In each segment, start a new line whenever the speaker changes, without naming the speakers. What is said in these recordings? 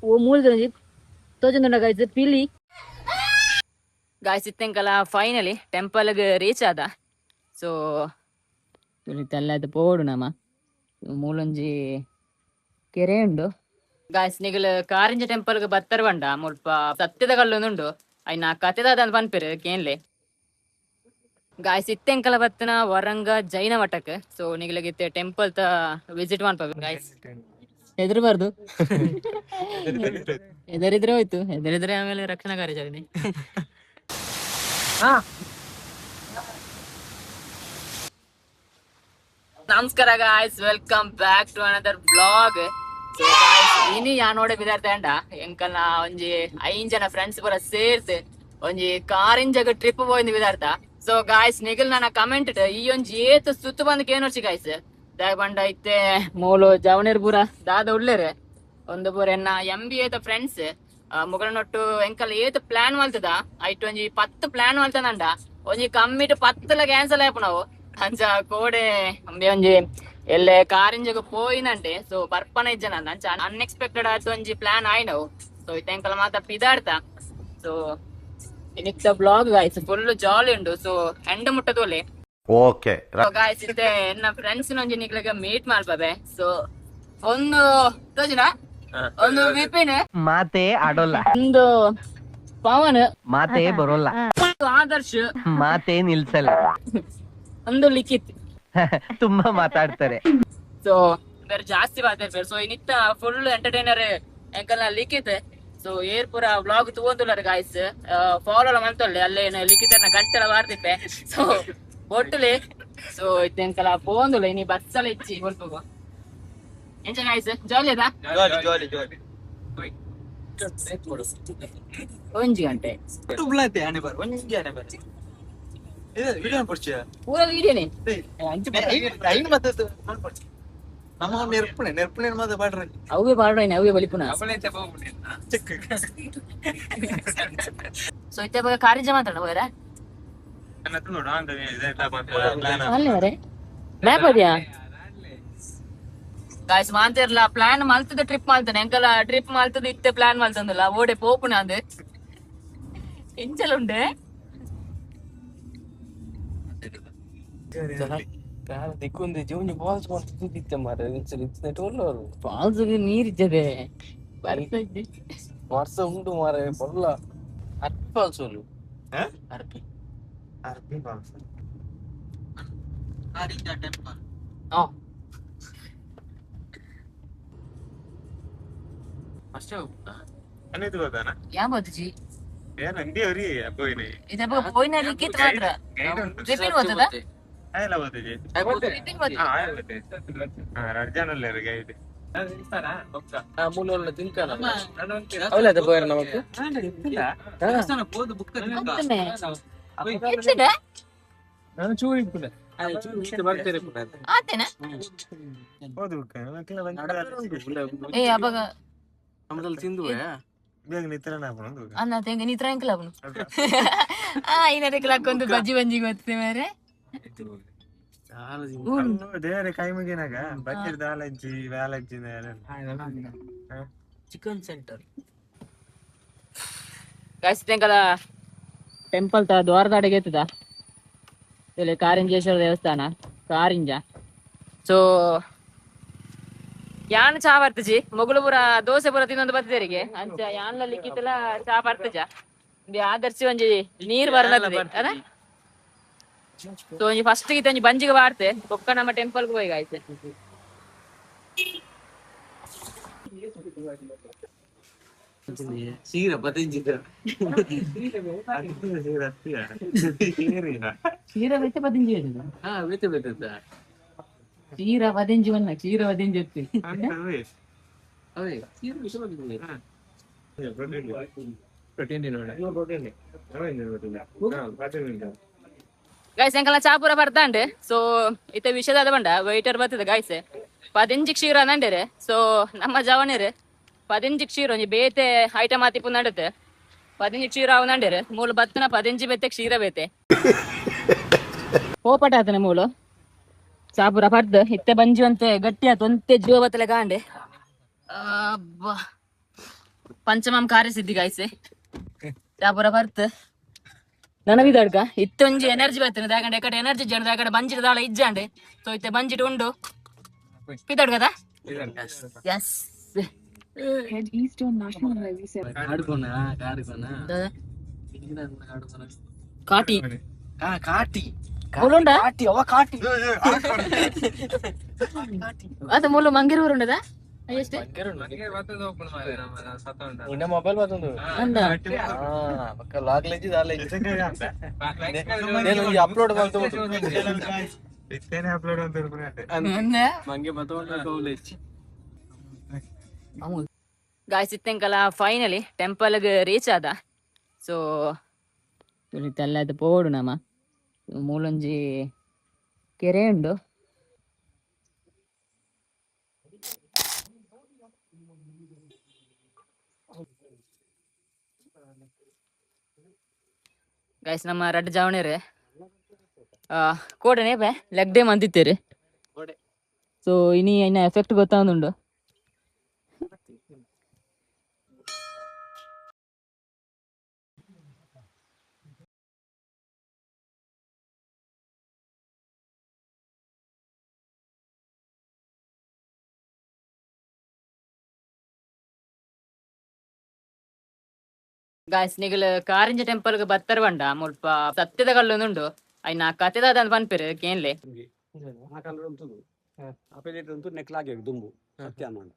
ಓ ಮೂಲದ ತೋಜೊಂದುಂಡ ಗೈಸ್ ಪಿಲಿ. Guys, ಇತ್ತೆಂಕಲ finally temple reach ಆದ. ಸೊ ತಲ್ಲಾದ ಪೋಡು ನಮ. ಮೂಲೊಂಜಿ ಕೆರೆ ಉಂಡು. ಗಾಯ್ಸ್, ನಿಗಲ್ ಕಾರಿಂಜ ಟೆಂಪಲ್ ಗ್ ಬತ್ತರ್ ಬಂಡ ಮುಲ್ಪ ಸತ್ಯದ ಕಲ್ಲೊಂದುಂಡು. ಐನ ಕತೆದಾದ ಪನ್ಪೆರ್, ಕೇನ್ಲೆ. ಗಾಯ್ಸ್, ಇತ್ತೆಂಕಲ ಬತ್ತನ ವರಂಗ ಜೈನ ಮಠಕ್. ಸೊ ನಿಗಲಿಗೆ ಇತ್ತೆ ಟೆಂಪಲ್ ತ ವಿಸಿಟ್ ಮನ್ಪ. ಗಾಯ್ಸ್, ಹೆದರ್ಬಾರ್ದು. ಹೆದರಿದ್ರೆ ಹೋಯ್ತು. ಹೆದರಿದ್ರೆ ಆಮೇಲೆ ರಕ್ಷಣಾ ಕಾರ್ಯಾಚರಣೆ. ನಮಸ್ಕಾರ guys, welcome back to another vlog. ಇನಿ ಯಾ ನೋಡೆ ಬಿದಾರ್ತ ಎಂಕಲ್ನ ಒಂಜಿ ಐನ್ ಜನ ಫ್ರೆಂಡ್ಸ್ ಪೂರ ಸೇರ್ತ್ ಒಂಜಿ ಕಾರಿಂಜಗ್ ಟ್ರಿಪ್ ಪೋಯಿಂದು ಬಿದಾರ್ತ. ಸೊ ಗಾಯ್ಸ್, ನಿಗಲ್ ನನ್ನ ಕಮೆಂಟ್ ಈ ಒಂಜಿ ಏತ್ ಸುತ್ತು ಬಂದ್ ಕೇನೊರ್ಚಿ ಗಾಯ್ಸ್. ದಾಯ ಬಂಡ ಇತ್ತೆ ಮೂಲು ಜವನೇರ್ ಪೂರ ದಾದ ಉಲ್ಲೇರೆ. ಒಂದು ಪೂರ ಎನ್ನ ಎಂ ಬಿ ಎದ ಫ್ರೆಂಡ್ಸ್ ಮುಗಳನೊಟ್ಟು. ಎಂಕಲ್ ಏತ್ ಪ್ಲಾನ್ ಮಲ್ತದ, ಐಟ್ ಒಂಜಿ 10 ಪ್ಲಾನ್ ಮಲ್ತದಂಡ, ಒಂಜಿ ಕಮ್ಮಿಟ್ 10ಲ ಕ್ಯಾನ್ಸಲ್ ಆಯ್ಪು ನಾವು. ಅಂಚ ಕೋಡೆ ಅಂಬೆ ಒಂಜಿ ಎಲ್ಲೆ ಕಾರಿಂಜಗ್ ಪೋಯಿನಂಟೆ. ಸೊ ಬರ್ಪನ ಇಜ್ಜನ, ಅಂಚ ಅನ್ಎಕ್ಸ್ಪೆಕ್ಟೆಡ್ ಆಯ್ತು ಒಂಜಿ ಪ್ಲಾನ್ ಆಯ್ನವು. ಸೊ ಇತ್ತೆ ಎಂಕಲ್ ಮಾತ ಪಿದಾಡ್ತ. ಸೊ ಇನಿಕ್ತ ಬ್ಲಾಗ್ ಗಾಯ್ಸ್ ಫುಲ್ ಜಾಲಿ ಉಂಡು. ಸೊ ಎಂಡ್ ಮುಟ್ಟದೋಲೆ.
ಓಕೆ.
ಗಾಯ್ಸ್, ಇತ್ತೆ ಎನ್ನ ಫ್ರೆಂಡ್ಸ್ ಒಂಜಿ ನಿಕ್ಲೆಗ್ ಮೀಟ್ ಮಲ್ಪಬೆ. ಸೊ ಒಂದು ತೋಜಿನ, ಒಂದು ವಿಪಿನ್.
ಮಾತೇ ಆಡೋಲ್ಲ.
ಒಂದು ಪವನ್.
ಮಾತೇ ಬರೋಲ್ಲ.
ಒಂದು ಆದರ್ಶ್.
ಮಾತೇ ನಿಲ್ಸಲ್ಲ.
ಒಂದು ಲಿಖಿತ್.
ತುಂಬಾ ಮಾತಾಡ್ತಾರೆ.
ಸೊ ಬೇರೆ ಜಾಸ್ತಿ ಮಾತಾಡ್ತಾರೆ. ಸೊ ಇನ್ನಿತ್ತ ಫುಲ್ ಎಂಟರ್ಟೈನರ್ ಎಂಕಲ್ನ ಲಿಖಿತ್. ಸೊ ಏರ್ ಪೂರ ವ್ಲಾಗ್ ತೂವೊಂದುಲ್ಲರ್ ಗಾಯ್ಸ್, ಫಾಲೋ ಎಲ್ಲ ಮಲ್ತೊಲ್ಲೆ. ಅಲ್ಲೇ ಲಿಖಿತರ್ನ ಗಂಟೆಲ ವಾರ್ದಿಪ್ಪೆ. ಸೊ ಒಟ್ಟುಲೆ. ಸೊ ಇತ್ತೆ ಎಂಕಲ ಪೋಂದುಲ್ಲ, ಇನಿ ಬಸ್ ಎಲ್ಲ ಇಚ್ಚಿ ಒಲ್ಪಗು. ಎಂಚ ಗಾಯ್ಸ್, ಜಾಲಿ ಅದ?
ಜಾಲಿ ಜಾಲಿ.
ಒಂಜಿ ಗಂಟೆ.
ಒಂಜಿ ಆನೆ ಬಾರ್ ಇದು ವಿಡಿಯೋ ಪೊರ್ಚು.
ಪೂರ ವೀಡಿಯೋನೇ.
ಐನ್ ಮತ್ತೆ ನಮ್ಮ ನೆರ್ಪುಣೆ ನೆರ್ಪುಣೆ ಮಾತ ಪಾಡ್ರೆ.
ಅವೇ ಪಾಡೋಣ, ಅವೇ ಬಲಿಪುನ.
ಚೆಕ್.
ಸೊ ಇತ್ತೆ ಬಗ ಕಾರಿಂಜ ಮಾತಾಡ ಹೋಗ್ಯಾರ ಅಲ್ಲೇ ಮರೆ ಮ್ಯಾಪ್ ಅದ್ಯಾ. ಗಾಯ್ಸ್, ಮಾಂತಿರ್ಲ ಪ್ಲಾನ್ ಮಲ್ತದ ಟ್ರಿಪ್ ಮಲ್ತಾನೆ. ಎಂಕಲ ಟ್ರಿಪ್ ಮಲ್ತದ ಇತ್ತೆ ಪ್ಲಾನ್ ಮಲ್ತಂದಿಲ್ಲ. ಓಡೆ ಪೋಪುನ ಅಂದ್ ಎಂಚಲ ಉಂಡೆ.
ದಿಕ್ಕೊಂದು ಜೀವನ ಫಾಲ್ಸ್ ಮಾಡ್ತಿದ್ದೆ ಮಾರ್ರೆ. ಇನ್ಸಿಡೆಂಟ್.
ಫಾಲ್ಸ್ ನೀರ್ ಇಜ್ಜದೆ.
ವರ್ಷ ಉಂಟು ಮಾರ್ರೆ, ಬೊಲ್ಲ ಅರ್ಪಿ ಫಾಲ್ಸ್ ಉಂಡು. ಅರ್ಪಿ.
ಅರ್ಬಿ ಫಾಲ್ಸ್.
ಆ.
ಅಷ್ಟೇ.
ಅನ್ನಿದ್ದು ಗೊತ್ತಾನ?
ಯಾ ಬದುಜಿ.
ಏನ್ ಅಂಡಿ ಅವ್ರಿ ಪೋಯಿನಿ.
ಇದೆ ಪೋಯಿನ ಲಿಖಿತ್ ಮಾತ್ರ.
ಗೈಡ್ ಉಂಟು.
ವಿಪಿನ್ ಗೊತ್ತದ?
ಆಯಲ್ಲ ಗೊತ್ತಿದೆ.
ವಿಪಿನ್ ಗೊತ್ತ?
ಹಾ, ಆಯಲ್ಲ ಗೊತ್ತಿದೆ. ಹಾ, ರಡ್ಜಾನಲ್ಲ ಗೈಡ್.
ಆ ಮೂಲ ತಿನ್ಕಲ್ಲ ಅವಲದ ಪೋಯರ ನಮಕ್.
ಮತ್ತೊಮ್ಮೆ ಎಚ್ಚಿದೆ.
ನಾನು ಚೂರು ಇಪ್ಪುನೆ ಚೂರು ಬರ್ತಾರೆ.
ಆತೇನ?
ಹೌದು.
ಏ, ಅವಾಗ
ನಮ್ಮದಲ್ಲಿ ತಿಂದುವೆ.
ಬೇಗ ನಿತ್ರ.
ಅನ್ನ ತೆಂಗ ನಿತ್ರ ಎಂಕಲ ಅವನು. ಆ ಇನ್ನ ಒಂದು ಬಜ್ಜಿ ಬಂಜಿ ಗೊತ್ತೆ ಮೇರೆ.
ದೇವರೇ ಕೈ ಮುಗಿನಾಗ ಬಚ್ಚಿರ್ ದಾಲಜ್ಜಿ ವ್ಯಾಲಜ್ಜಿ.
Chicken centre.
ಗಾಯ್ಸ್, ತೆಂಕಲ ಟೆಂಪಲ್ ತ ದ್ವಾರದಾಡೆಗೆ ಎತ್ತದ. ಇಲ್ಲಿ ಕಾರಿಂಜೇಶ್ವರ ದೇವಸ್ಥಾನ, ಕಾರಿಂಜ. ಸೊ ಯಾನ್ ಚಾ ಬರ್ತಜಿ. ಮೊಗುಳು ಪೂರ ದೋಸೆ ಪೂರ ತಿನ್ನೊಂದು ಬರ್ತದೇರಿಗೆ. ಅಂಚ ಯಾನ್ಲ ಲಿಕ್ಕಿತ್ತಲ ಚಾ ಬರ್ತಜ. ಆದರ್ಶಿ ಒಂಜಿ ನೀರ್ ಬರಲತ್ತದೆ ಅದ. ಸೊ ಒಂಜಿ ಫಸ್ಟ್ ಗಿತ್ತ ಒಂಜಿ ಬಂಜಿಗೆ ಬಾರ್ತೆ, ಬೊಕ್ಕ ನಮ್ಮ ಟೆಂಪಲ್ ಗೆ ಹೋಗಿ. ಆಯ್ತು.
ಸೀರೆ ಪತಿಂಚಿದ.
ಕ್ಷೀರ ಬೆತ್ತೆ ಪದಿಂಜಿ.
ಹಾ, ಬೇತೆ ಬೇತೆ.
ಕ್ಷೀರ ಪದಿಂಜಿ ಬನ್ನ, ಕ್ಷೀರ ಪದಿಂಜಿ ಎತ್ತಿ.
ಅದೇ ಸೀರೆ ವಿಷ ಬಂದಿದೆ.
ಗಾಯ್ಸ್, ಎಂಕಲ್ನ ಚಾಪುರ ಬರ್ತಾಂಡ್. ಸೊ ಇತ್ತೆ ವಿಷಯದ ಬಂಡ ವೈಟರ್ ಬರ್ತದೆ. ಗಾಯ್ಸ್, ಪದಿಂಜಿ ಕ್ಷೀರ ನಂಡೇರೆ. ಸೊ ನಮ್ಮ ಜವನೇರು ಪದಿಂಜಿ ಕ್ಷೀರ ಒಂಜಿ ಬೇತೆ ಐಟಮ್ ಆತಿಪ್ಪು ನಡುತ್ತೆ. ಪದಿಂಜಿ ಕ್ಷೀರ ಅವು ನಂಡೇರೆ. ಮೂಲು ಬತ್ತನ ಪದಿಂಜಿ ಬೇತೆ ಕ್ಷೀರ ಬೇತೆ ಪೋಪಟ ಆತನೆ. ಮೂಲು ಚಾಪುರ ಪರ್ದು ಇತ್ತೆ ಬಂಜಿ ಒಂತೆ ಗಟ್ಟಿ ಆತು, ಒಂತೆ ಜೀವ ಬತ್ತಲೆ ಕಾಂಡೆ. ಅಬ್ಬಾ. ಪಂಚಮಂ ಕಾರ್ಯಸಿದ್ಧಿ ಗಾಯ್ಸ್ ಚಾಪುರ ಬರ್ತ್ ನನವಿದಡ್ಕ ಇತ್ತೊಂಜಿ ಎನರ್ಜಿ ಬರ್ತದೆ ದಾಕಂಡೆ ಎಕಡೆ ಎನರ್ಜಿ ಜನ ದಾಕಡೆ ಬಂಜಿಟ ದಾಳ ಇಜ್ಜಾಂಡೆ. ಸೊ ಇತ್ತೆ ಬಂಜಿಟ್ ಉಂಡು ಪಿದಡ್ಕದ. Yes.
Head east on National Highway 7.
ಕಾಟಿ
ಕಾಟಿ.
ಮುಲುಂಡ?
ಕಾಟಿ ಅವ ಕಾಟಿ.
ಅದು ಮುಲು ಮಂಗಿರು ಊರುಂಡದ ಎಷ್ಟು?
ನಿನ್ನ ಮೊಬೈಲ್ ಬತ್ತೊಂದು.
ಅಂದ.
ಪಕ್ಕ ಲಾಗ್ ಲೆಜ್ಜಿ ದಾಲ నేను ಅಪ್ಲೋಡ್ ಮಾಡ್ತು.
ಇತ್ತೇನೆ ಅಪ್ಲೋಡ್ ಅಂತ
ಅಂದ.
ಮಂಗೆ ಬತ್ತೊಂಡು.
ಗಾಯ್ಸ್, ಇತ್ತೆಂಕಲ ಫೈನಲಿ ಟೆಂಪಲ್ ರೀಚ್ ಆದ. ಸೊ ತಲ್ಲದ ಪೋಡು ನಮ ಮೂಲೊಂಜಿ ಕೆರೆ ಉಂಡು. ಗಾಯ್ಸ್, ನಮ್ಮ ರಡ್ಡ್ ಜಾವಣೇರು ಕೋಡನೆ ಬೇ ಲೆಗ್ ಡೇ ಮಂದಿತ್ತೇರು.
ಕೋಡೆ.
ಸೊ ಇನಿ ಇನ್ನ ಎಫೆಕ್ಟ್ ಗೊತ್ತಾಂದುಂಡು. ಗಾಯ್ಸ್, ನಿಗಲ್ ಕಾರಿಂಜ ಟೆಂಪಲ್ ಗೆ ಬತ್ತರ ಬಂಡ ಮುಲ್ಪ ಸತ್ಯದ ಕಲ್ಲೊಂದುಂಡು. ಐನ ಕತೆದಾದ ಪನ್ಪೆರು ಕೇನ್ಲೆ.
ಆ ಕಲ್ಲು ಉಂಟು ಅಪೆಲೇಟ್ ಉಂಟು ನೆಕ್ ಲಾಗೆ ದುಂಬು ಸತ್ಯಮಾಂಡ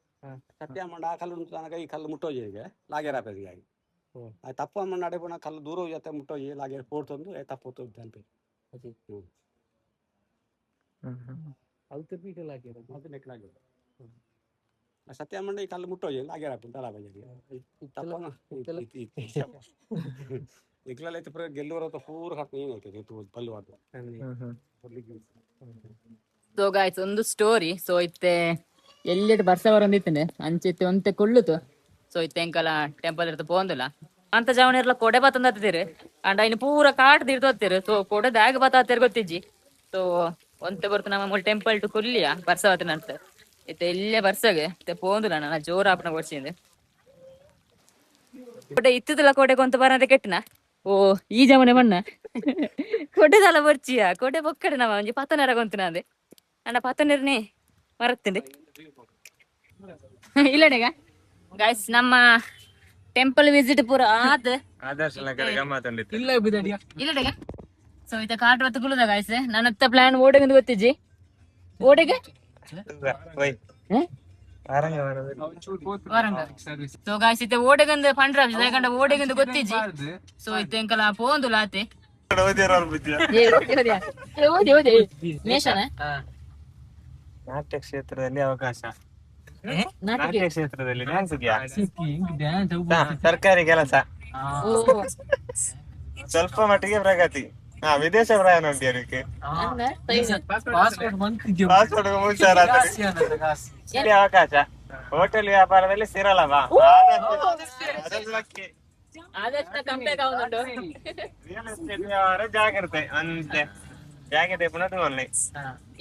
ಸತ್ಯಮಾಂಡ ಆ ಕಲ್ಲು ಉಂಟು ತನಕ ಈ ಕಲ್ಲು ಮುಟ್ಟೋಜಿ ಈಗ ಲಾಗೇರ್ ಆಪೆದಿಗೆ ಆಗಿ. ಆ ತಪ್ಪು ಅಮ್ಮ ನಡೆ ಪೋಣ ಕಲ್ಲು ದೂರ ಹೋಗಿ ಮುಟ್ಟೋಜಿ ಲಾಗೇರ್ ಪೋಡ್ತೊಂದು ತಪ್ಪು ಅನ್ಪೆ. ಅದು ನೆಕ್ ಲಾಗೆ ಸತ್ಯಮಾಂಡ ಈ ಕಲ್ಲು ಮುಟ್ಟೋಜಿ ಲಾಗೇರ್ ಆಪು ತಲಾ ಬಜಾರಿ ತಪ್ಪನ ಇಕ್ಲಲ್ಲಿ ಐತೆ ಗೆಲ್ಲೂರ ಪೂರ ಹಾಕಿ ಏನಾಯ್ತದೆ ಪಲ್ಲು ಅದು.
ಸೊ ಗಾಯ್ಸ್, ಒಂದು ಸ್ಟೋರಿ. ಸೊ ಇತ್ತೆ ಎಲ್ಲೆಡ್ ಬರ್ಸ ಬರೊಂದಿತ್ತನೆ ಅಂಚಿತ್ತೆ ಒಂತೆ ಕುಳ್ಳುತು. ಸೊ ಇತ್ತೆ ಎಂಕಲ ಟೆಂಪಲ್ ಇರ್ತ ಪೋಂದಿಲ್ಲ ಅಂತ ಜಾವಣಿರ್ಲ ಕೊಡೆ ಬತ್ತಂದತ್ತಿರು ಅಂಡ್ ಐನ್ ಪೂರ ಕಾಟ್ ದಿರ್ದು. ಸೊ ಕೊಡೆ ದಾಗ ಬತ್ತಾತಿರ್ ಗೊತ್ತಿಜ್ಜಿ. ಸೊ ಒಂತೆ ಬರ್ತು ನಮ್ಮ ಮೂಲ ಟೆಂಪಲ್ ಟು ಕುಲ್ಲಿಯ ಬರ್ಸ ಬತ್ತನಂತ ಇತ್ತೆ ಎಲ್ಲೇ ಬರ್ಸಗೆ ಇತ್ತೆ ಪೋಂದಿಲ್ಲ ನನ್ನ ಜೋರ ಆಪಣ ಕೊಡ್ಸಿಂದೆ ಕೊಡೆ ಇತ್ತದಲ್ಲ ಕೊಡೆ ಕೊಂತ ಬರಂತೆ ಕೆಟ್ಟನ. ಓ ಈ ಜಮನೆ ಬಣ್ಣ ಕೊಡೆದಲ್ಲ ಬರ್ಚಿಯ ಕೊಡೆ ಬೊಕ್ಕಡೆ ನಮ್ಮ ಒಂಜಿ ಪತ್ತನರ ಗೊಂತನಾದೆ ಅಣ್ಣ ಪತ್ತನರ್ನೇ ಮರತ್ತಂಡೆ ಇಲ್ಲಡೆಗ. ಗಾಯ್ಸ್, ನಮ್ಮ ಟೆಂಪಲ್ ವಿಸಿಟ್ ಪೂರ ಆತ್.
ಆದರ್ಶ ಗಮ್ಮತ್ತುಂಡಿತ್ತು.
ಇಲ್ಲ ಬಿದಡಿಯ.
ಇಲ್ಲಡೆಗ. ಸೊ ಇತ್ತ ಕಾಟ್ ಹೊತ್ತು ಕುಲುದ ಗಾಯ್ಸ್. ನನ್ನ ಹತ್ತ ಪ್ಲಾನ್ ಓಡೆಗಂದು ಗೊತ್ತಿಜ್ಜಿ ಓಡೆಗೆ. ಸೊ ಗಾಯ್ಸ್, ಇತ್ತೆ ಓಡೆಗಂದು ಪಂಡ್ರ ಯಾಕಂಡ ಓಡೆಗಂದು ಗೊತ್ತಿಜ್ಜಿ. ಸೊ ಇತ್ತೆ ಎಂಕಲ ಪೋಂದು ಲಾತೆ. ಏ, ಓದಿ, ಓದಿ. ಏ, ಓದಿ ಓದಿ ಮೇಷನ.
ನಾಟ್ಯ ಕ್ಷೇತ್ರದಲ್ಲಿ ಅವಕಾಶ.
ನಾಟಕ.
ನಾಟ್ಯ ಕ್ಷೇತ್ರದಲ್ಲಿ ಡ್ಯಾನ್ಸ್ ಇದೆಯಾ? ಸರ್ಕಾರಿ ಕೆಲಸ.
ಓ.
ಸ್ವಲ್ಪ ಮಟ್ಟಿಗೆ ಪ್ರಗತಿ. ಹಾ, ವಿದೇಶ ಪ್ರಯಾಣ ಉಂಟು ಅದಕ್ಕೆ.
ಅಂದ?
ಪಾಸ್ಪೋರ್ಟ್ ಹುಷಾರಾದ್ರೆ ಅವಕಾಶ. ಹೋಟೆಲ್ ವ್ಯಾಪಾರದಲ್ಲಿ ಸ್ಥಿರ ಲಾಭ.
ಆದಷ್ಟು ಕಂಪೇಕ್ ಆവുಂಟು.
ರಿಯಲ್ ಎಸ್ಟೇಟ್ ವ್ಯವಹಾರ ಜಾಗ್ರತೆ ಅಂತೆ ಜಾಗ್ರತೆ ಪುನಃ ತಗೊಳ್ಳಿ.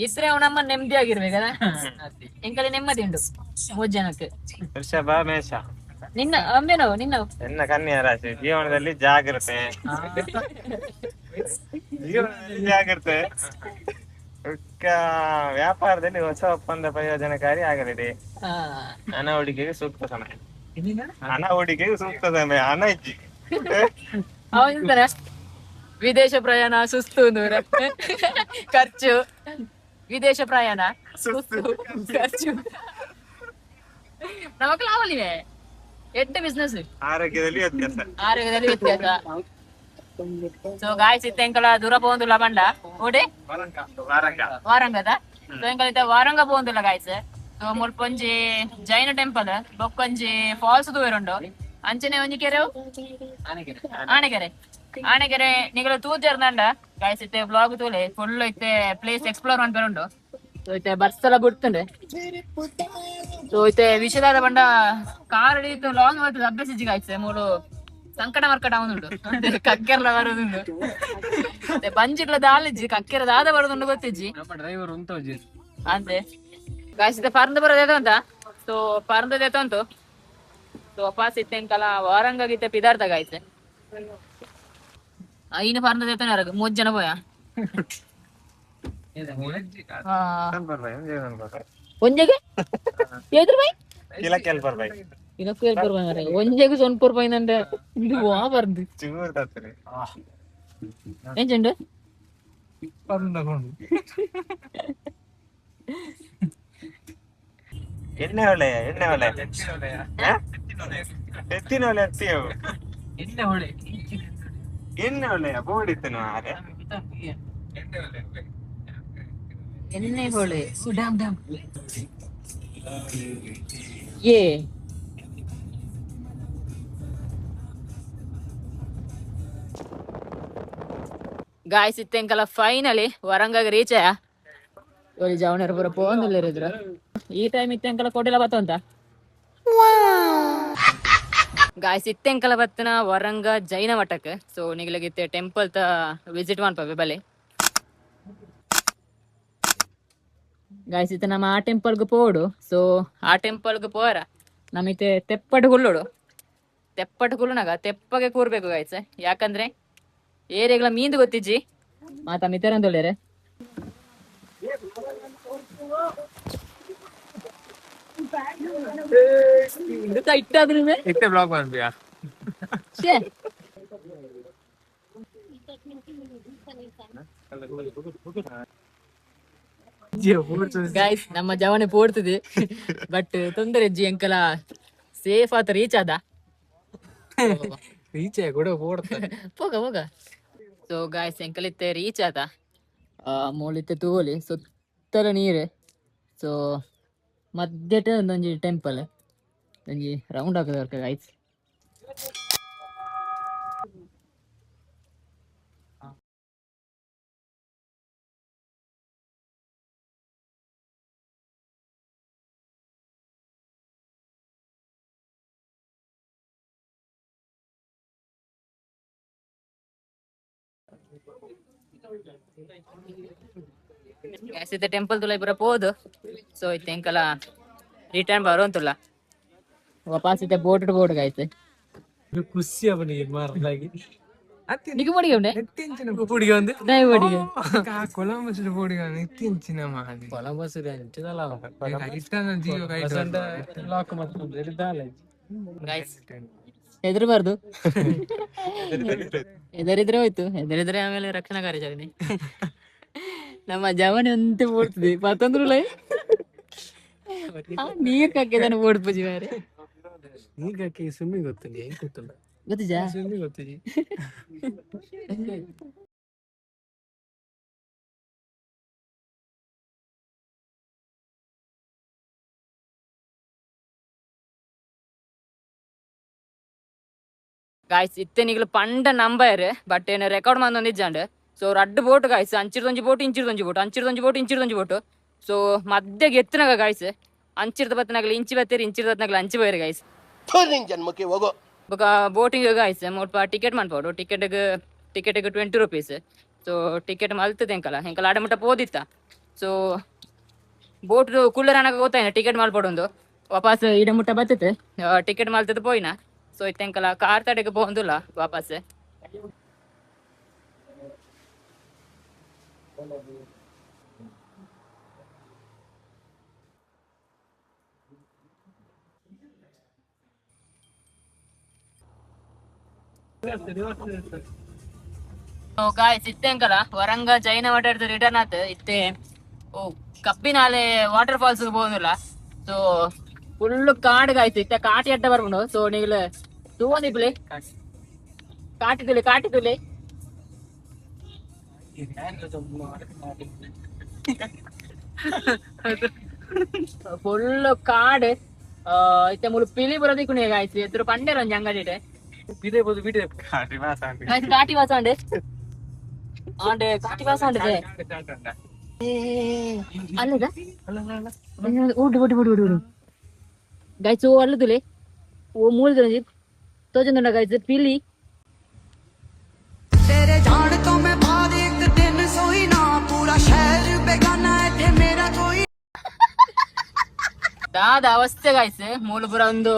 ಇಸ್ರೆ ಅವ್ ನಮ್ಮ ನೆಮ್ಮದಿ ಆಗಿರ್ಬೇಕಲ್ಲ. ಎಂಕಲೆ ನೆಮ್ಮದಿ ಉಂಟು ಮೂರ್ ಜನಕ್ಕೆ.
ವೃಷಭ ಮೇಷ.
ನಿನ್ನ ಅಂಬೇನವು ನಿನ್ನವು.
ನನ್ನ ಕನ್ಯಾ ರಾಶಿ. ಜೀವನದಲ್ಲಿ ಜಾಗ್ರತೆ, ಜೀವನದಲ್ಲಿ ಜಾಗ್ರತೆ. ವ್ಯಾಪಾರದಲ್ಲಿ ಹೊಸ ಒಪ್ಪಂದ ಪ್ರಯೋಜನಕಾರಿ ಆಗಲಿದೆ. ಹಣ ಹೂಡಿಕೆಗೆ ಸೂಕ್ತ ಸಮಯ. ಹಣ ಹೂಡಿಕೆಗೆ ಸೂಕ್ತ ಸಮಯ. ಹಣ ಇಜ್ಜಿ.
ಅವನಿಂದನ ವಿದೇಶ ಪ್ರಯಾಣ ಸುಸ್ತು ನೂರ ಖರ್ಚು. ವಿದೇಶ ಪ್ರಯಾಣ ಸುಸ್ತು ಖರ್ಚು ನಮಕ್ ಲಾಭಲಿವೆ ಎಡ್ಡೆ ಬಿಸ್ನೆಸ್.
ಆರೋಗ್ಯದಲ್ಲಿ ವ್ಯತ್ಯಾಸ.
ಆರೋಗ್ಯದಲ್ಲಿ ವ್ಯತ್ಯಾಸ. ಸೊ ಗಾಯ್ಸ್, ಇತ್ತೆ ಎಂಕಲ ದೂರ ಪೋಂದುಲ್ಲ ಬಂಡ ಓಡೆ.
ವಾರಂಗ.
ವಾರಂಗದ. ಸೊ ಎಂಕಲ ಇತ್ತೆ ವಾರಂಗ ಪೋಂದುಲ್ಲ ಗಾಯ್ಸ್. ಸೊ ಮುಲ್ಪ ಒಂಜಿ ಜೈನ ಟೆಂಪಲ್ ಬೊಕ್ಕೊಂಜಿ ಫಾಲ್ಸ್ ತೂವೆರುಂಡು. ಅಂಚನೆ ಒಂಜಿ ಕೆರೆ, ಆನೆಕೆರೆ. ಆನೆಕೆರೆ ನಿಗಲ ತೂಜರ್ನಂಡ ಗಾಯ್ಸ್, ಇತ್ತೆ ವ್ಲಾಗ್ ತೂಲೆ ಫುಲ್ ಇತ್ತೆ ಪ್ಲೇಸ್ ಎಕ್ಸ್ಪ್ಲೋರ್ ಮನ್ಪೆರುಂಡು. ಸೊ ಇತ್ತೆ ಬರ್ಸಲ ಬಿಡ್ತುಂಡೆ. ಸೊ ಇತ್ತೆ ವಿಷಯದಾದ ಬಂಡ ಕಾರ್ ಹಿಡಿತು ಲಾಂಗ್ ಬರ್ತದೆ ಅಭ್ಯಾಸ ಇಜ್ಜಿ ಗಾಯ್ಸ್. ಮೂಲು ಸಂಕಟ ಮರ್ಕಟ ಉಂಟು ಕಕ್ಕೆರ್ಲ ಬರುದುಂಡು. ಬಂಜಿಡ್ಲ ದಾಲಿಜ್ಜಿ ಕಕ್ಕೆರ ದಾದ ಬರುದುಂಡು ಗೊತ್ತಿಜ್ಜಿ.
ನಮ್ಮ ಡ್ರೈವರ್ ಉಂಟು.
ಅಂತೆ ಗಾಯ್ಸ್, ಇತ್ತೆ ಪರ್ಂದ ಬರೋದು ಅಂತ. ಸೊ ಪರ್ಂದ ಉಂಟು. ಸೊ ವಾಪಸ್ ಇತ್ತೆಂಕಲ ವಾರಂಗಾಗಿತ್ತೆ ಪಿದಾರ್ಥ ಗಾಯ್ಸ್. ಐನು ಪರ್ನ ದೇತನ ಮೂಜ್ ಜನ ಪೋಯ. ಒಂಜೆಗೆ ಏದ್ರು ಬೈ?
ಕಿಲಕ್ಕೆ ಎಲ್ಪರ್ ಬೈ.
ಇನಕ್ಕೂ ಎಲ್ಪರ್ ಬೈ ಮಾರ್ರೆ. ಒಂಜೆಗೆ ಸೊನ್ಪುರ್ ಬೈ ನಂಡೆ ಇದು ವಾ ಬರ್ದು.
ಚೂರು ತತ್ತರೆ.
ಎಂಚುಂಡು?
ಎಣ್ಣೆ ಒಳ್ಳೆಯ, ಎಣ್ಣೆ ಒಳ್ಳೆ, ಎತ್ತಿನ ಒಳ್ಳೆ, ಎತ್ತಿಯವು.
ಎಣ್ಣೆ ಹೊಳೆ.
ಎಣ್ಣೆ ಒಳ್ಳೆಯ ಬೋಡಿತ್ತನು ಮಾರೆ.
ಎಣ್ಣೆ ಹೊಳೆ ಡ್ಯಾಮ್ ಡ್ಯಾಮ್ ಏ. ಗಾಯ್ಸ್, ಇತ್ತೆಂಕಲ ಫೈನಲಿ ವರಂಗಾಗ ರೀಚ್ ಆಯ. ಒಲಿ ಜವನರ ಪೂರ ಪೋಂದುಲ್ಲೆರ್. ಈ ಟೈಮ್ ಇತ್ತೆಂಕಲ ಕೊಡಿಲ ಬತ್ತಂತ. ಗಾಯ್ಸ್, ಇತ್ತೆಂಕಲ ಬತ್ತನ ವರಂಗ ಜೈನ ಮಠಕ್ಕೆ. ಸೊ ನಿಗ್ಲಗಿತ್ತೆ ಟೆಂಪಲ್ ತ ವಿಸಿಟ್ ಮನ್ಪವೆ ಬಲೆ. ಗಾಯ್ಸ್, ಇತ್ತೆ ನಮ್ಮ ಆ ಟೆಂಪಲ್ಗ್ ಪೋಡು. ಸೊ ಆ ಟೆಂಪಲ್ಗ್ ಪೋರ ನಮಿತೆ ತೆಪ್ಪಟ್ಟು ಕುಲ್ಲೋಡು. ತೆಪ್ಪಟ್ಟು ಕುಲ್ಲುನಾಗ ತೆಪ್ಪಗೆ ಕೂರ್ಬೇಕು ಗಾಯ್ಸ್, ಯಾಕಂದ್ರೆ ಏರಿಯಾಗಳ ಮೀಂದು ಗೊತ್ತಿಜ್ಜಿ ಮಾತಾ ಮಿತರಂದೊಳ್ಳೆರೆ. ಇಟ್ಟಾದ್ರೂ
ಇತ್ತೆ ಬ್ಲಾಗ್ ಮಾಡ್ಬಿಯಾ?
ಶ್ಯೇ. ಗಾಯ್ಸ್, ನಮ್ಮ ಜವನೆ ಪೋಡ್ತದೆ, ಬಟ್ ತೊಂದರೆ ಇಜ್ಜಿ, ಎಂಕಲ ಸೇಫ್ ಆತ ರೀಚ್ ಆದ.
ರೀಚ್ ಕೂಡ ಓಡ್ತಾರೆ.
ಪೋಗ ಪೋಗ. ಸೊ ಗಾಯ್ಸ್, ಎಂಕಲಿತ್ತೆ ರೀಚ್ ಆತ. ಮೂಲಿತ್ತೆ ತೂವೊಲಿ, ಸುತ್ತಲ ನೀರು. ಸೊ ಮಧ್ಯಟ ಒಂದೊಂಜಿ ಟೆಂಪಲ್, ಒಂಜಿ ರೌಂಡ್ ಹಾಕದ ಗಾಯ್ಸ್. ಗಾಯ್ಸ್, ಇತ್ತೆ ಟೆಂಪಲ್ ತುಲ ಪೂರ ಪೋದು. ಸೊ ಇತ್ತೆ ಎಂಕಲ ರಿಟರ್ನ್ ಬರುವಂತುಲ್ಲ ವಾಪಸ್. ಇತ್ತೆ ಬೋಟ್ ಬೋಟ್ ಗಾಯ್ಸ್.
ಖುಷಿ ಅವನಿಗೆ ಮಾರಲಾಗಿ.
ನಿಗು ಮಡಿಗೆ ಉಂಡೆ.
ಪುಡಿಗೆ ಒಂದು.
ದಯ ಮಡಿಗೆ.
ಕೊಲಂಬಸ್ ಬೋಡಿಗ ಇತ್ತಿಂಚಿನ ಮಾದಿ.
ಕೊಲಂಬಸ್ ಅಂಚದಲ್ಲ.
ಇಟ್ಟನ ಜೀವ
ಲಾಕ್ ಮಾಡ್ಕೊಂಡು.
ಗಾಯ್ಸ್, ಹೆದರಬಾರ್ದು. ಹೆದರಿದ್ರೆ ಹೋಯ್ತು. ಹೆದರಿದ್ರೆ ಆಮೇಲೆ ರಕ್ಷಣಾ ಕಾರ್ಯಾಚರಣೆ. ನಮ್ಮ ಜವನಿ ಅಂತ ಓಡ್ತದೆ ಪತ್ತಂದ್ರುಲ ನೀರ್ ಕಕ್ಕಿದಾನೆ ಓಡ್ ಪೂಜಿ ಮಾರೆ.
ಈಗ ಸ್ವಿಮ್ಮಿಂಗ್ ಗೊತ್ತಿಲ್ಲ, ಹೆಂಗ್ ಗೊತ್ತಿಲ್ಲ.
ಗೊತ್ತಿಜಾ?
ಸ್ವಿಮ್ಮಿಂಗ್ ಗೊತ್ತಿಜಿ.
ಗಾಯ್ಸ್, ಇತ್ತೆ ನಿಗ್ಲು ಪಂಡ ನಂಬರ್, ಬಟ್ ಏನು ರೆಕಾರ್ಡ್ ಮಂದೊಂದಿಜ್ಜಾಂಡ್. ಸೊ ರಡ್ಡು ಬೋಟ್ ಗಾಯ್ಸ್, ಅಂಚಿರ್ದೊಂಜಿ ಬೋಟ್, ಇಂಚಿರ್ದೊಂಜಿ ಬೋಟ್, ಅಂಚಿರ್ದೊಂಜಿ ಬೋಟ್, ಇಂಚಿರ್ದೊಂಜಿ ಬೋಟ್. ಸೊ ಮಧ್ಯಗೆ ಎತ್ತನಾಗ ಗಾಯ್ಸ್, ಅಂಚಿರ್ದ ಬತ್ತನಾಗಲಿ ಇಂಚಿ ಬತ್ತೀರಿ, ಇಂಚಿರ್ದ ಬತ್ತನಾಗಲಿ ಅಂಚಿ ಬೋಯರು ಗಾಯ್ಸ್.
ನಿನ್ ಜನ್ಮಕ್ಕೆ ಹೋಗೋ.
ಬೊಕ ಬೋಟಿಂಗ್ ಗಾಯ್ಸ್, ಮುಲ್ಪ ಟಿಕೆಟ್ ಮನ್ಪೊಡು. ಟಿಕೆಟ್ಗ್ ಟಿಕೆಟ್ಗ್ 20 ರುಪೀಸ್. ಸೊ ಟಿಕೆಟ್ ಮಲ್ತದೆ ಎಂಕಲ. ಎಂಕಲ ಆಡೆ ಮುಟ್ಟ ಪೋದಿತ್ತ. ಸೊ ಬೋಟ್ ಕುಲ್ಲರನಗ ಗೊತ್ತಾಯ್ನ ಟಿಕೆಟ್ ಮಲ್ಪೊಡೊಂದು. ವಾಪಸ್ ಇಡ ಮುಟ್ಟ ಬತ್ತತೆ, ಟಿಕೆಟ್ ಮಲ್ತದ ಪೋಯಿನ. ಸೊ ಇತ್ತೆ ಎಂಕಲ ಕಾರ್ ತಡೆಗೆ ಪೋಂದುಲ್ಲ ವಾಪಸ್. ಗಾಯ್ಸ್, ಇತ್ತೆ ಎಂಕಲ ವರಂಗ ಜೈನ ಮಠ ರಿಟರ್ನ್ ಆತ. ಇತ್ತೆ ಓ ಕಬ್ಬಿನಾಲೆ ವಾಟರ್ ಫಾಲ್ಸ್ ಪೋಂದುಲ್ಲ. ಸೊ ಫುಲ್ ಕಾಡು ಗಾಯ್ಸ್, ಇತ್ತೆ ಕಾಟಿ ಅಡ್ಡ ಬರ್ಪುಂಡು. ಸೊ ನಿಗ್ಲ ತೂವೊಂದಿಪ್ಪುಲೆ, ಕಾಟಿ ತುಲೆ, ಕಾಟಿ ತುಲೆ. ಫುಲ್ ಕಾಡು. ಇತ್ತೆ ಮುಲು ಪಿಲಿ ಪೂರ ತಿಕ್ಕುಂಡು ಗಾಯ್ಸ್. ಎದುರು ಪಂಡೆರ್ ಒಂಜಿ ಅಂಗಡಿಡ್.
ಬಿದೆ ಬೋದು ಬಿಡೆ.
ಕಾಟಿ ಮಾಸ.
ಗಾಯ್ಸ್, ಕಾಟಿ ವಾಸ ಉಂಡು ಆಂಡ್ ಕಾಟಿ ವಾಸ ಉಂಡು. ಅಲ್ಲದ ಓಡು ಓಡು ಓಡು ಓಡು. ಗಾಯ್ಸ್, ಓ ಅಲ್ಲದುಲೆ, ಓ ಮೂಲದ ತೋಜೊಂದುಂಡ ಗಾಯ್ಸ್ ಪಿಲಿ.
ਤੇਰੇ ਜਾਣ ਤੋਂ ਮੈਂ ਬਾਅਦ ਇੱਕ ਦਿਨ ਸੋਈ ਨਾ, ਪੂਰਾ ਸ਼ਹਿਰ ਬੇਗਾਨਾ, ਇੱਥੇ ਮੇਰਾ ਕੋਈ
ದಾದ ಅವಸ್ಥೆ ಗಾಯ್ಸ್. ಮೂಲ ಪೂರ ಒಂದು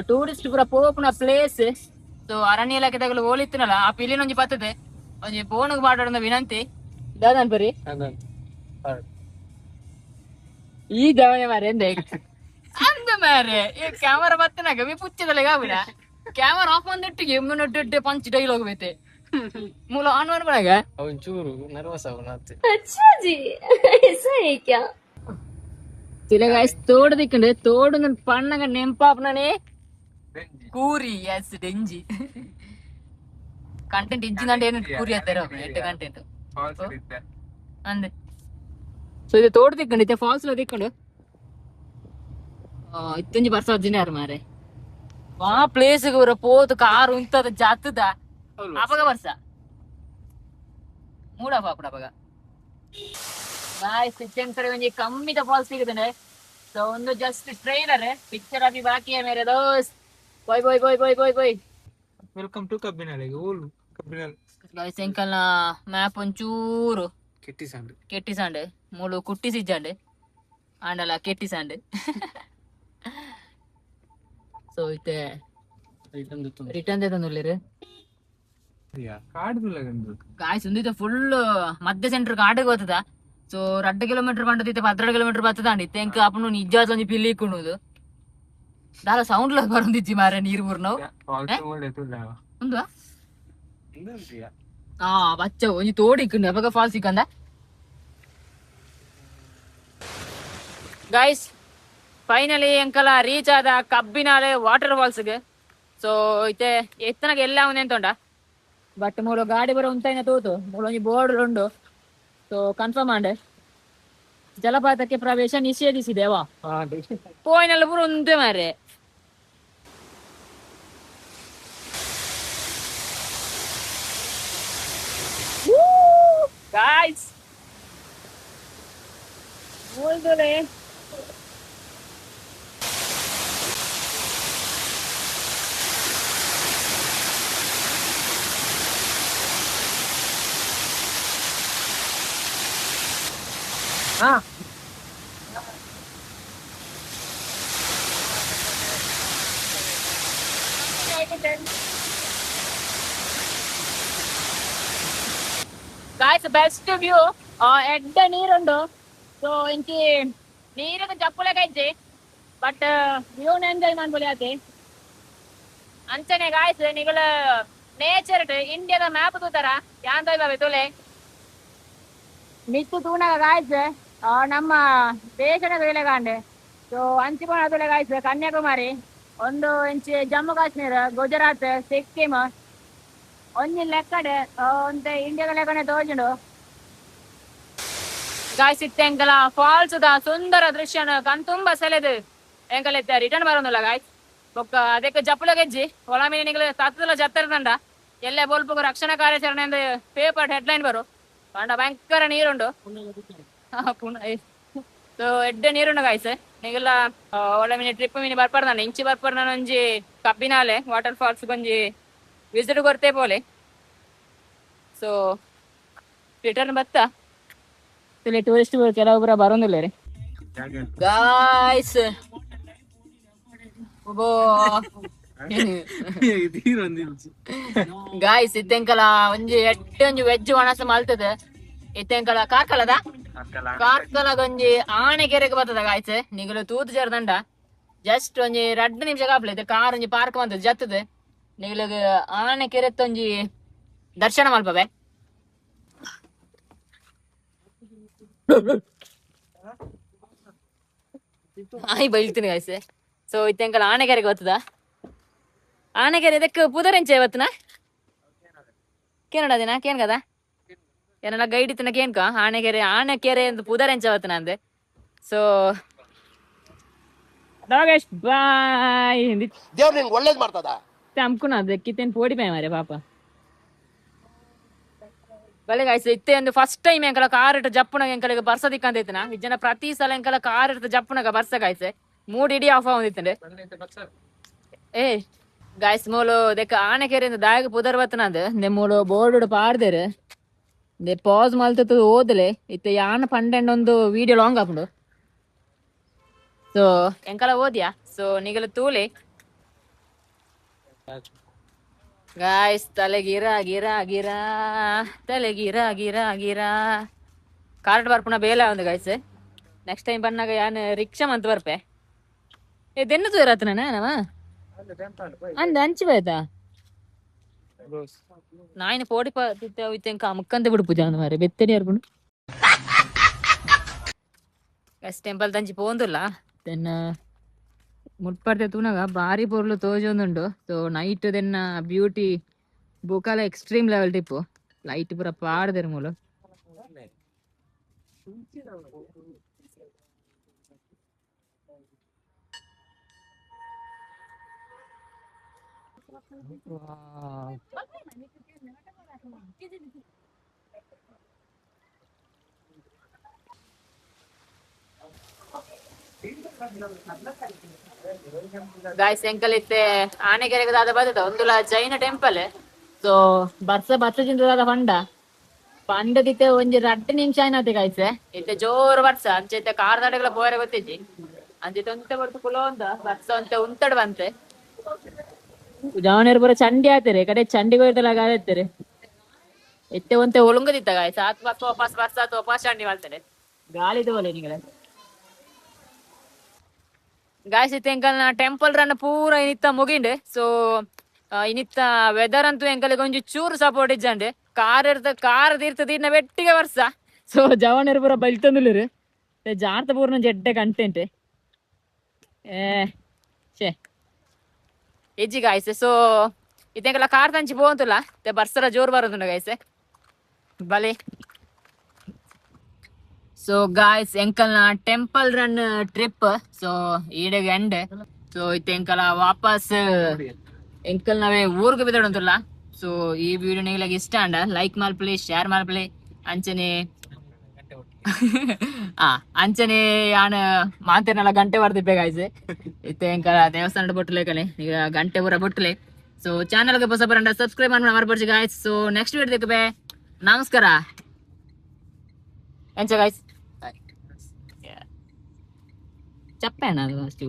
ಟೂರಿಸ್ಟ್ ಪೂರ ಪೋಪುನ ಪ್ಲೇಸ್. ಸೊ ಅರಣ್ಯ ಇಲಾಖೆ ತಗಲು ಓಲಿತ್ತಿನಲ್ಲ ಆ ಪಿಲಿನ ಒಂಜಿ ಬರ್ತದೆ ಒಂಜಿ ಫೋನ್ಗ್ ಪಾಡೋಣ ವಿನಂತಿ ದಾದನ್ ಬರಿ ಈ ದವನೆ ಮಾರೆ ಎಂದೆ ಅಂದ ಮಾರೆ ಈ ಕ್ಯಾಮರಾ ಬತ್ತನಾಗ ಮಿ ಪುಚ್ಚದಲ್ಲ ಕಾಬುನ ಕ್ಯಾಮರಾ ಆಫ್ ಬಂದಿಟ್ಟಿಗೆ ಮುನ್ನೊಡ್ಡೆ ಪಂಚ್ ಡೈಲಾಗ್ ಬೇತೆ ಮೂಲ ಆನ್ ಮಾಡ್ಬಾಗ
ಅವನ್ ಚೂರು ನರ್ವಸ್ ಅವನಾತೆ.
अच्छा जी, ऐसा है क्या?
ತುಲೆ ಗಾಯ್ಸ್, ತೋಡು ದಿಕ್ಕಂಡೆ ತೋಡು ನನ್ ಪಣ್ಣಗ ನೆಂಪಾಪ್ನೇ ಕೂರಿ. ಎಸ್ ಡೆಂಜಿ ಕಂಟೆಂಟ್ ಇಜ್ಜಿನಂಡೆ ಏನು ಕೂರಿ ಅಂತಾರೆ ಎಡ್ಡೆ ಕಂಟೆಂಟ್ ಅಂದೆ. ಸೊ ಇದು ತೋಟ ತಿಕ್ಕೊಂಡು ಇತ್ತೆ ಫಾಲ್ಸ್ ತಿಕ್ಕೊಂಡು ಇತ್ತೊಂಜಿ ಬರ್ಸ ಯಾರು ಮಾರೆ ವಾ ಪ್ಲೇಸ್ ಪೋತು ಕಾರ್ ಉಂತದ ಜಾತದ ಅಪಗ ಬರ್ಸ ಮೂಡ ಪಾಪಡ ಅಪಗ. ಗಾಯ್ಸ್, ಇಚ್ಚನ್ ಕಡೆ ಒಂಜಿ ಕಮ್ಮಿದ ಫಾಲ್ಸ್ ಸಿಗುತ್ತದೆ. ಸೊ ಒಂದು just trailer, picture ಅಭಿ ಬಾಕಿ ಹೈ ಮೇರೆ ದೋಸ್ತ್. Bye bye bye bye bye bye.
Welcome to Kabbinale ಓಲು ಕಬ್ಬಿನಾಲೆ.
ಗಾಯ್ಸ್, ಎಂಕಲ್ನ ಮ್ಯಾಪ್ ಒಂಚೂರು
ಕೆಟ್ಟಿಸಂಡು.
ಕೆಟ್ಟಿಸಾಂಡೆ ಮೂಲು ಕುಟ್ಟಿಸಿಜ್ಜಾಂಡೆ ಆಂಡಲ ಕೆಟ್ಟಿಸಾಂಡೆ. ಸೊ ಇತ್ತೆ ರಿಟರ್ನ್ ತಂದುಲ್ಲೇರು.
ಕಾಡು.
ಗಾಯ್ಸ್, ಉಂದಿತ್ತೆ ಫುಲ್ ಮಧ್ಯ ಸೆಂಟರ್ ಕಾಡಿಗೆ ಹೋತದ. ಸೊ 2 ಕಿಲೋಮೀಟರ್ ಬಂಡದಿತ್ತೆ 12 ಕಿಲೋಮೀಟರ್ ಬರ್ತದ. ಇತ್ತೆ ಎಂಕ್ ಅಪ್ಪನು ನಿಜ ಒಂಜಿ ಪಿಲ್ಲಿ ಇಕ್ಕೊಂಡು ದಾಲ ಸೌಂಡ್ ಲ ಬರೊಂದಿಜ್ಜಿ ಮಾರೆ ನೀರು ಬೂರ್ನವು. ಉಂದು ಆ ಬಚ್ಚ ಒಂಜಿ ತೋಡಿ ಇಕ್ಕೊಂಡು ಅಪಗ ಫಾಲ್ಸ್ ಇಕ್ಕಂದ. ಗಾಯ್ಸ್, ಫೈನಲಿ ಎಂಕಲ ರೀಚ್ ಆದ ಕಬ್ಬಿನಾಲೆ ವಾಟರ್ ಫಾಲ್ಸ್ಗೆ. ಸೊ ಇತ್ತೆ ಎತ್ತನಗ ಎಲ್ಲ ಒಂದೆಂತೊಂಡ ಬಟ್ ಮೂಲು ಗಾಡಿ ಬರೋ ಉಂತಾಯಿನ ತೋತು ಮೂಲು ಒಂಜಿ ಬೋರ್ಡ್ ಉಂಡು. ಸೊ ಕನ್ಫರ್ಮ್ ಆಂಡೆ ಜಲಪಾತಕ್ಕೆ ಪ್ರವೇಶ ನಿಷೇಧಿಸಿದೆ ವಾ ಪೋಯಿನೆಲ್ಲ ಪೂರ ಉಂತೆ ಮಾರೆ. ಗಾಯ್ಸ್, ಮೂಲ್ದುಲೆ. Guys, best view. ಎಡ್ಡ ನೀರುಂಡು. ಸೊ ಇಂಚಿ ನೀರುದ ಚಪ್ಪುಲೆ ಕೈಜಿ ಬಟ್ ವ್ಯೂನ ಎಂಜಾಯ್ ಮನ್ಪೊಲಿ ಆತೆ. ಅಂಚನೆ ಗಾಯ್ಸ್, ನಿಗುಲ ನೇಚರ್ ಇಂಡಿಯಾದ ಮ್ಯಾಪ್ ತೂತಾರ ಯಾನ್ ಬಾಬೆ ತುಲೆ ಮಿತ್ತು ತೂನಗ ಗಾಯ್ಸ್ ನಮ್ಮ ದೇಶದ ತುಲೆ. ಸೊ ಅಂಚಿ ಪೋಣ ತುಲೆ ಗಾಯ್ಸ್, ಕನ್ಯಾಕುಮಾರಿ ಒಂದು ಇಂಚಿ ಜಮ್ಮು ಕಾಶ್ಮೀರ, ಗುಜರಾತ್, ಸಿಕ್ಕಿಂ ಒಂಜಿ ಲೆಕ್ಕಡೆ ಒಂತೆ ಇಂಡಿಯಾದ ಲೆಕ್ಕನೆ ತೋಜುಂಡು. ಗಾಯ್ಸ್, ಇತ್ತೆ ಎಂಕಲ ಫಾಲ್ಸ್ ದ ಸುಂದರ ದೃಶ್ಯನ ಕಣ್ ತುಂಬ ಸೆಲೆದು ಎಂಕಲ ಇತ್ತೆ ರಿಟರ್ನ್ ಬರೋದಿಲ್ಲ ಗಾಯ್ಸ್. ಬೊಕ್ಕ ಅದಕ್ಕೆ ಜಪ್ಪುಲ ಗೆಜ್ಜಿ ಒಳ ಮೀನಿಗೆ ತತ್ತಲ ಜತ್ತರದಂಡ ಎಲ್ಲೇ ಬೋಲ್ಪುಗು ರಕ್ಷಣಾ ಕಾರ್ಯಾಚರಣೆ ಎಂದು ಪೇಪರ್ ಹೆಡ್ಲೈನ್ ಬರು ಪಂಡ ಭಯಂಕರ ನೀರುಂಡು. ಸೊ ಎಡ್ಡೆ ನೀರುಂಡು ಗಾಯ್ಸ್. ನಿಗಲ ಒಳ್ಳೆ ಮೀನಿ ಟ್ರಿಪ್ ಮೀನಿ ಬರ್ಪರ್ದಾಂಡ ಇಂಚಿ ಬರ್ಪರ್ದಾನ ಒಂಜಿ ಕಬ್ಬಿನಾಲೆ ವಾಟರ್ ಫಾಲ್ಸ್ ಒಂಜಿ ವಿಸಿಟ್ ಕೊರ್ತೆ ಪೋಲೆ. ಸೊ ರಿಟರ್ನ್ ಬತ್ತ ಇಲ್ಲಿ ಟೂರಿಸ್ಟ್ ಕೆಲವೊಬ್ಬರ ಬರೋದಿಲ್ಲ ರೀ ಗಾಯ್ಸ್. ಗಾಯ್ಸ್, ಇತ್ತೆಂಕಲ ಒಂಜಿ ಎಟ್ಟೆ ಒಂಜಿ ವೆಜ್ ಒಣಸ ಮಲ್ತದೆ. ಇತ್ತೆಂಕಲ ಕಾರ್ಕಳದ ಕಾರ್ಕಳ ಒಂಜಿ ಆಣೆಕೆರೆಗೆ ಬರ್ತದ ಗಾಯ್ಸ್. ನಿಗಲು ತೂತು ಜರ್ದಂಡ ಜಸ್ಟ್ ಒಂಜಿ 2 ನಿಮಿಷ ಕಾಪ್ಲೆ ಇತ್ತೆ ಕಾರ್ ಒಂಜಿ ಪಾರ್ಕ್ ಬಂತದೆ ಜತ್ತದೆ. ನಿಗಲಿಗೆ ಆಣೆಕೆರೆತ್ ಒಂಜಿ ದರ್ಶನ ಮಲ್ಪವೆ. ಆಯ್ ಬೈಲ್ತೀನಿ ಗಾಯ್ಸ್. ಸೊ ಇತ್ತೆಂಕಲ ಆಣೆಕೆರೆಗೆ ಬರ್ತದ. ಆಣೆಕೆರೆ ಇದಕ್ಕೆ ಪುದರೆಂಚೆ ಬತ್ತನ ಕೇನಡ ದಿನ ಕೇನ್ ಕದ ಏನೆಲ್ಲ ಗೈಡ್ ಇತ್ತನ ಕೇನ್ಕ ಆಣೆಕೆರೆ ಆಣೆಕೆರೆ ಅಂತ ಪುದರೆಂಚ ಬತ್ತನ ಅಂದೆ. ಸೊ ನಾಗೇಶ್ ಬಾಯ್.
ದೇವ್ರು ನಿನ್ಗೆ ಒಳ್ಳೇದ್ ಮಾಡ್ತದ.
ಅಮ್ಕುನ ಅದಕ್ಕಿತ್ತೇನು ಪೋಡಿ ಪೇ ಮಾರೆ ಪಾಪ. ಬಲೆ ಗಾಯ್ಸ್, ಇತ್ತೆ ಒಂದು ಫಸ್ಟ್ ಟೈಮ್ ಎಂಕಲ ಕಾರ್ ಇಟ್ಟು ಜಪ್ಪುನಾಗ ಎಂಕಲಿಗೆ ಬರ್ಸ ದಿಕ್ಕಂತ ಇತ್ತನ ಇಜ್ಜನ ಪ್ರತಿ ಸಲ ಎಂಕಲ ಕಾರ್ ಇಟ್ಟು ಜಪ್ಪುನಾಗ ಬರ್ಸ ಗಾಯ್ಸ್. ಮೂಡ್ ಇಡೀ ಆಫ್ ಆವಂದಿತ್ತಂಡೆ. ಏ ಗಾಯ್ಸ್, ಮೂಲು ದೆಕ್ಕ ಆಣೆಕೆರೆಯಿಂದ ದಾಯಗ ಪುದರ್ ಬತ್ತನಂದು ನೆ ಮೂಲು ಬೋರ್ಡ್ ಪಾಡ್ದೇರು ದೆ ಪಾಸ್ ಮಲ್ತದ್ದು ಓದಲೆ ಇತ್ತೆ ಯಾನ ಪಂಡೆಂಡ್ ಒಂದು ವಿಡಿಯೋ ಲಾಂಗ್ ಆಪುಂಡು. ಸೊ ಎಂಕಲ ಓದಿಯಾ. ಸೊ ನಿಗಲ ತೂಲೆ ಗಾಯ್ಸ್, ತಲೆ ಗಿರ ಗಿರ ಗಿರ, ತಲೆ ಗಿರ ಗಿರ ಗಿರ. ಕಾರ್ಡ್ ಬರ್ಪುನ ಬೇಲೆ ಒಂದು ಗಾಯ್ಸ್. ನೆಕ್ಸ್ಟ್ ಟೈಮ್ ಬನ್ನಾಗ ಯಾನ್ ರಿಕ್ಷಾ ಮಂತ್ ಬರ್ಪೆ. ಏ ದೆನ್ನು ತೂಯರಾತ ನಾನ ಅಂದ ಅಂಚಿ ಬಾಯ್ತಾ ನಾಯಿನ ಪೋಡಿ ಇತ್ತೆಂಕ ಮುಕ್ಕಂತೆ ಬಿಡು ಜಾನ ಮಾರೆ ಬೆತ್ತಡಿ ಅರ್ಪುಂಡು. Guys, temple ತಂಚಿ ಪೋಂದುಲ್ಲ. ದೆನ್ನ ಮುಟ್ಪರ್ತೆ ತೂನಗ ಬಾರಿ ಪೊರ್ಲು ತೋಜೊಂದುಂಡು. ಸೊ ನೈಟ್ ದೆನ್ನ ಬ್ಯೂಟಿ ಬೊಕಾಲ ಎಕ್ಸ್ಟ್ರೀಮ್ ಲೆವೆಲ್ ಟಿಪ್ಪು. ಲೈಟ್ ಪೂರ ಪಾಡ್ದೆರ್ ಮೂಲು. ಗಾಯ್ಸ್, ಎಂಕಲ್ ಇತ್ತೆ ಆನೆಕೆರೆಗೆ ದಾದ ಬತ್ತದ ಒಂದುಲ ಜೈನ ಟೆಂಪಲ್. ಸೊ ಬರ್ಸ ಬರ್ಸ ದಾದ ಪಂಡ ಪಂಡದಿತ್ತೆ ಒಂಜಿ ರಡ್ಡ್ ನಿಮಿಷ ಆಯ್ನತೆ ಗಾಯ್ಸ್. ಇತ್ತೆ ಜೋರು ಬರ್ಸ ಅಂಚೆ ಇತ್ತೆ ಕಾರ್ ದಾಟಗಳ ಪೋರೆ ಗೊತ್ತಿಜ್ಜಿ. ಅಂಚೆ ಒಂತೆ ಬರ್ತು ಕುಲೋಂದ ಬರ್ಸ ಒಂತೆ ಉಂತಡ್ ಬಂತೆ. ಜವನರು ಪೂರ ಚಂಡಿ ಆತಾರೆ ಕಡೆ ಚಂಡಿ ಕೊಯ್ತಲ ಗಾದತ್ತಾರೆ. ಇತ್ತೆ ಒಂತೆ ಒಳುಂಗದಿತ್ತ ಗಾಯ್ಸ್. ಆತ್ ಬಸ್ ವಾಪಸ್ ಬರ್ಸ ಆತ್ ವಾಪಸ್ ಚಂಡಿ ಮಾಡ್ತಾರೆ ಗಾಳಿ ತೋಲೆ ನಿಗಳ. ಗಾಯ್ಸ್, ಇತ್ತೆ ಎಂಕಲ್ನ ಟೆಂಪಲ್ ರನ್ ಪೂರ ಇನಿತ್ತ ಮುಗಿಂಡ್. ಸೊ ಇನಿತ್ತ ವೆದರ್ ಅಂತೂ ಎಂಕಲಿಗೆ ಒಂಜಿ ಚೂರು ಸಪೋರ್ಟ್ ಇಜ್ಜಂಡೆ. ಕಾರ್ ಇರ್ತ ಕಾರ್ ತೀರ್ತ ತೀರ್ನ ಬೆಟ್ಟಿಗೆ ವರ್ಷ. ಸೊ ಜವನರು ಪೂರ ಬೈಲ್ತಂದುಲ್ಲೆರ್. ಜಾರ್ತ ಪೂರ್ಣ ಜೆಡ್ಡೆ ಕಂಟೆಂಟ್ ಏ ಶೇ ಇಜ್ಜಿ ಗಾಯ್ಸ್. ಸೊ ಇತ್ತೆ ಕಾರ್ ತಂಚಿ ಪೋಂತುಲ್ಲ ते ಬರ್ಸರ ಜೋರು ಬರೋದುಂಡು ಗಾಯ್ಸ್. ಬಲೆ. ಸೊ ಗಾಯ್ಸ್, ಎಂಕಲ್ನ ಟೆಂಪಲ್ ರನ್ ಟ್ರಿಪ್ ಸೊ ಈಡೆಗೆ ಎಂಡ್. ಸೊ ಇತ್ತೆ ಎಂಕಲ ವಾಪಸ್ ಎಂಕಲ್ ನಾವೇ ಊರ್ಗ್ ಬಿದಡುಂತುಲ್ಲ. ಸೊ ಈ ವಿಡಿಯೋ ನಿಗ್ಲಗ್ ಇಷ್ಟ ಅಂಡ ಲೈಕ್ ಮಲ್ಪಲೆ, ಶೇರ್ ಮಲ್ಪಲೆ. ಅಂಚನೆ ಅಂಚನೆ ಯಾನ್ ಮಾತೆರ್ನಲ ಗಂಟೆ ಬರ್ದಿಪ್ಪೆ ಗಾಯ್ಸ್. ಇತ್ತೆ ಎಂಕಲ ದೇವಸ್ಥಾನ ಬೊಟ್ಟುಲೆ ಕಲೆ ಈಗ ಗಂಟೆ ಪೂರ ಬೊಟ್ಟುಲೆ. ಸೊ ಚಾನಲ್ ಗೆ ಹೊಸ ಬರಂಡ ಸಬ್ಸ್ಕ್ರೈಬ್ ಮಾಡ್ಕೊಂಡು ಮರ್ಪೊಡ್ಚಿ ಗಾಯ್ಸ್. ಸೊ ನೆಕ್ಸ್ಟ್ ವಿಡಿಯೋ ದಿಕ್ಕುಬೆ. ನಮಸ್ಕಾರ. ಎಂಚ ಗಾಯ್ಸ್? ಚಪ್ಪೆ ಅಣ್ಣ ಅದು ಅಷ್ಟು.